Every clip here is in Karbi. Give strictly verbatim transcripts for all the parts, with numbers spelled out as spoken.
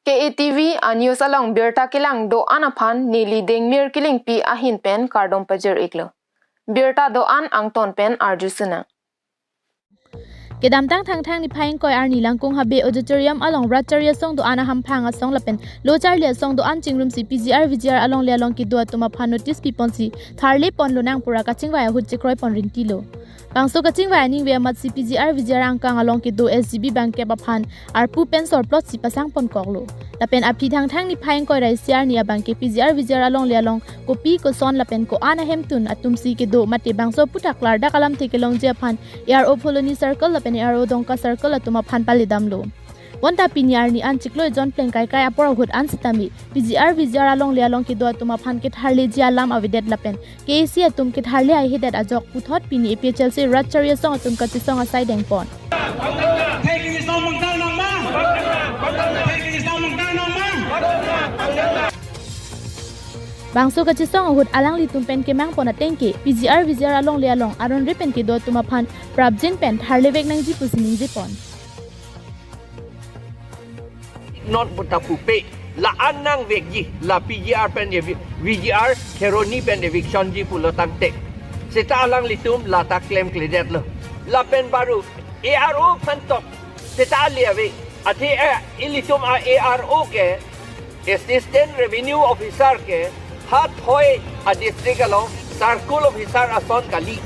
K A T V a news along birta kelang do-an aphan neli Dengmir Killingpi ahin pen kardom pajir-iklo. Birta do-an angton pen arju sinang. Kedamtang Thangthang niphai ingkoi arni Langkung Habe Auditorium along Rat Charli Asong do-an ahamphang asong lapen lo charli asong do-an chingrumsi P G R V G R alongle along kedo atum aphan notice piponsi tharle ponlonang pura kachingvai ahut chekroi pon rintilo. Bangso kachingvai aningve amatsi P G R V G R angkang along kedo S G B bangkep aphan arpu pen sorplotsi pasang ponkoklo. Lapen aphi Thangthang niphai ingkoi ra isi arni abangke P G R V G R alongle along kopi koson lapen ko-an ahemtun atumsi kedo mate bangso aputhak klardak alamthe kelongji aphan A R O Phuloni Circle lapen A R O Dongka Circle atum aphan paledamlo. Bonta pini arni an chiklo ejon plengkaikai apor ahut an sitame P G R V G R alongle along kedo atum aphan ketharleji alam avedet lapen K A C atum ketharle haihedet ajok puthot pini A P H L C Rat Charli Asong atum kachesong asai dengpon. Bangso kachesong ahut alanglitum pen kemangpon atengke P G R V G R alongle along aron re pen kedo atum aphan prapjin pen tharlevek nangji pusi ningjepon. Not buta pupe la an nangvekji la P G R pen evi- V G R Kheroni pen eviction ji pulo tangte. Seta alanglitum lata klemkledetlo. Lapen baru A R O phantok seta ali ave. Athe eh, ilitum a ARO ke Assistant Revenue Officer ke ha thoi a district along circle officer ason kali.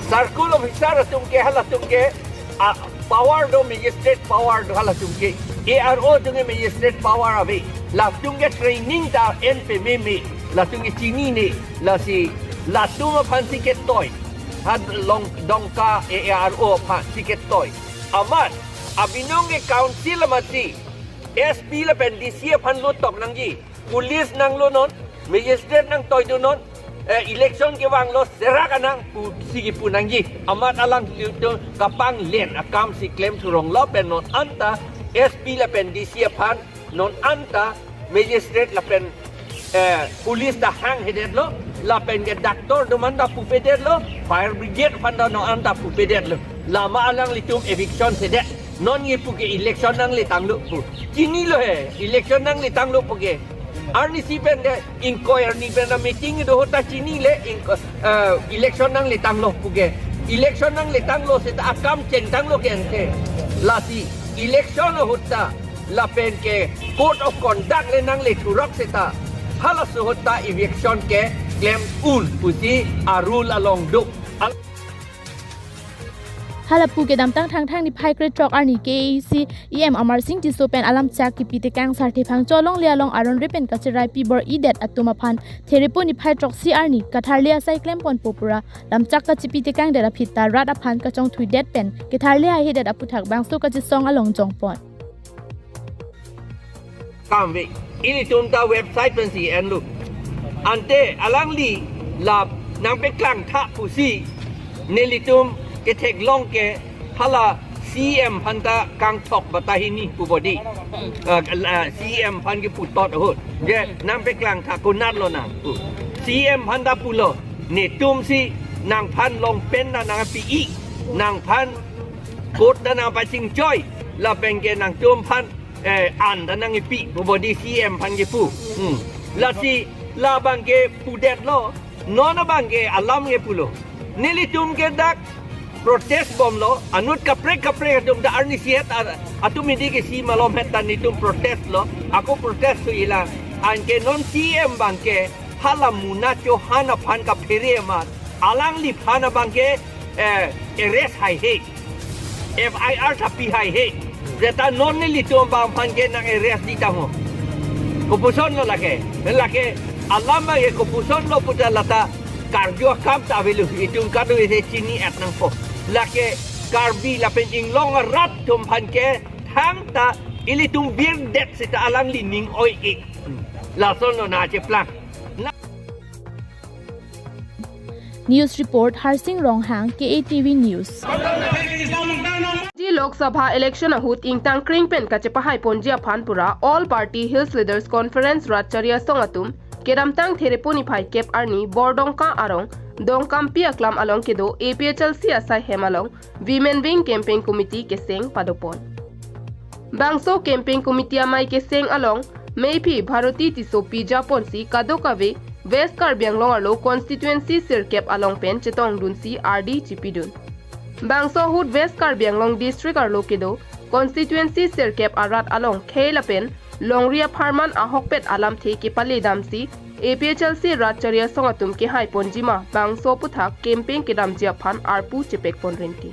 Circle officer atum ke halatum ke a power do magistrate power do halatum ke. ARO atum ke magistrate power ave. Latum ke training ta en pememe. Latum ke chinine. Lasi latum aphansi ketoi. Ha long Dongka ARO aphansi ketoi. Amat abinong ke council amatsi SP lapen DC aphan lo tok nangji. Police nanglo non, magistrate nangtoi do non, eh, election kevanglo serak anang pusi kipu nangji. Amat alanglitum kapanglen akamsi klem thurong lapen non anta SP lapen DC aphan non anta magistrate lapen eh, police ta hang hedetlo, lapen ke doctor do man ta pupedetlo, fire brigade aphan ta non anta pupedetlo. Lama alanglitum eviction sedet. Non ye puke election nangle tanglo pu. Chinilo he, election nangle tanglo puke. Arnisi pen de ingkoi arni pen na meeting do ahut ta chinile ingko- eh, election nangle tanglo puke. Election nangle tanglo seta akam chengtanglo ke ante. Lasi election ahut ta lapen ke code of conduct le nangle thurok seta halaso ahut ta eviction ke klem un pusi a rule along do. Al- Halapu kedamtang Thangthang niphai krethrok arni K A C EM Amarsing Tisso pen alamchak kipi tekang Sarthe Phangcho alongle along aron re pen kacherai pibor-idet atum aphan Therepo niphai throksi arni katharle asai klemponpo pura lamchak kachipi tekangdet aphi ta rat aphan kachongthuidet pen ketharle haihedet aputhak bangso kachesong along jongpon. Kamve, ilitum ta website pensi enlo. Ante alangli la nangpeklang tha pusi nelitum ketheklong ke hala CEM aphan ta kangthok batahini pu bodi. Ah, la CEM aphan kipu tot ahut. Je nangpeklang tha konatlo nang pu. CEM aphan ta pulo. Netumsi nangphan longpen ta nangpi-i. Nangphan code ta nangpachingchoi. Lapen ke nangtumphan eh, an ta nangkipi pu bodi CEM aphan kipu. Hmm. Lasi labang ke pudetlo, non abang ke alam ke pulo. Nelitum ke dak protest bomlo, anut kaprek kaprek atum ta arnisi het a- atum midi ke si malom het ta netum protest lo, ako protest thuilang. Anke non CEM abang ke hala Munna Chauhan aphan kaphere amat, alangliphan abang ke eh, arrest haihe. FIR ta pi haihe. Seta non nelitum abang aphan ke nang arrest di tangho. Kopusonlo lake. Lake alam abang ke kopusonlo puta lata karju akam ta avelo. Itum kado ise chini-et nangpo. Lake Karbi lapen Inglong arat atum aphan ke thangta ilitum birdet seta alangli ning oi-e. Lasonlo nangcheplang. News report, Harsing Ronghang, K A T V News. Di Lok Sabha election ahut ingtang kring pen kachepahai ponji aphan pura All Party Hills Leaders Conference Rat Charli Asong atum kedamtang Therepo niphai kep arni Bordongka arong Dongkampi aklam along kedo A P H L C asai hem along Women Wing Campaign Committee keseng padopon. Bangso campaign committee amei keseng along Meiphi Bharati Tissopi japonsi kadokave West Karbi Anglong arlo constituency sirkep along pen chetongdunsi ardi chipidun. Bangso ahut West Karbi Anglong district arlo kedo constituency sirkep arat along khei lapen longri apharman ahokpet alamthe kepaledamsi A P H L C rat chari asong atum kehai ponjima bangso aputhak campaign kedamji aphan arpu chepek ponrinti.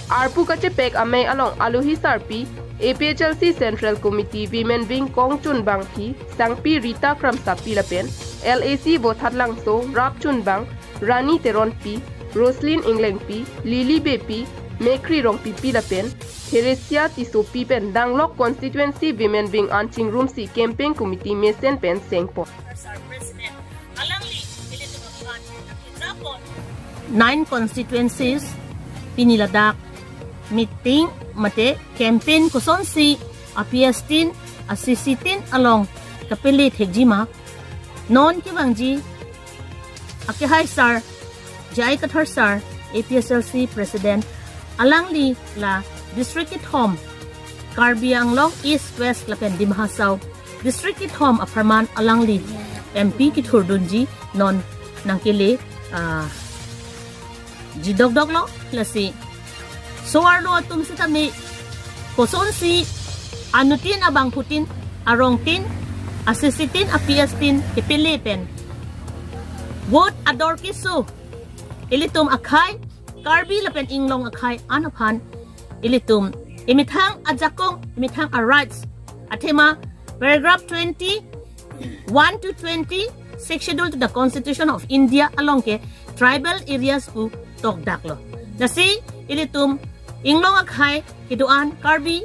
Arpu kachepek amei along alohi sarpi A P H L C Central Committee Women Wing kongchunbangpi Sangpi Rita Kramsapi lapen L A C Vothatlangso rapchunbang Rani Teronpi, Roslyn Englengpi, Lily Beypi, Mekri Rongpipi lapen Theresia Tissopi pen Danglok Constituency Women Wing an chingrumsi campaign committee mesen pen sengpon. Nine constituencies pini ladak meeting mate campaign kosonsi a P S tin, a C C tin along kapele thekjima non kevangji akehai sar J I Kathar sar, A P H L C president, alangli la district kethom, Karbi Anglong East, West lapen Dima Hasao district kethom apharman alangli M P kethurdunji non nangkele, ah, ji dokdoklo. Lasi so-arlo atum sitame kosonsi anuttin, abangphutin, arongtin, a C C tin, a P S tin kepele pen vote ador keso ilitum akhei, Karbi lapen inglong akhei an aphan ilitum imethang ajakong, imethang a rights, athema paragraph twenty one to twenty, Sixth Schedule to the Constitution of India along ke tribal areas pu tokdaklo. Lasi ilitum inglong akhei kedo-an Karbi,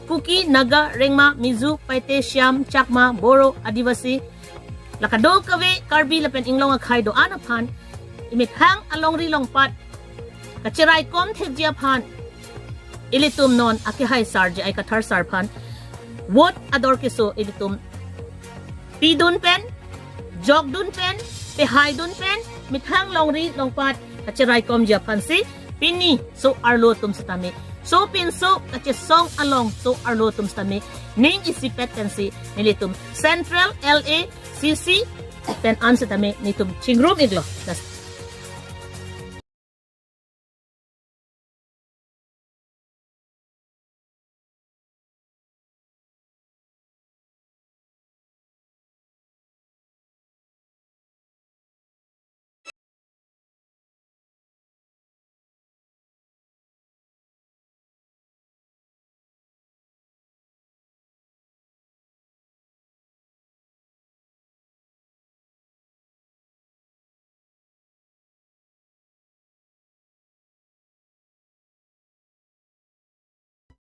Kuki, Naga, Rengma, Mizo, Paite, Shyam, Chakma, Boro, Adivasi, la kadokave Karbi lapen inglong akhei do-an aphan imethang alongri longpat kacheraikom thekji aphan ilitum non akehai sar J I Kathar sar aphan vote ador keso ilitum pidun pen, jokdun pen, pehaidun pen, methang longri longpat kacheraikomji aphansi pini so-arlo atum sitame, sopinso kachesong along so-arlo atum sitame ning isipet pensi nelitum Central, L A, C C pen an sitame nelitum chingrum-iklo. Das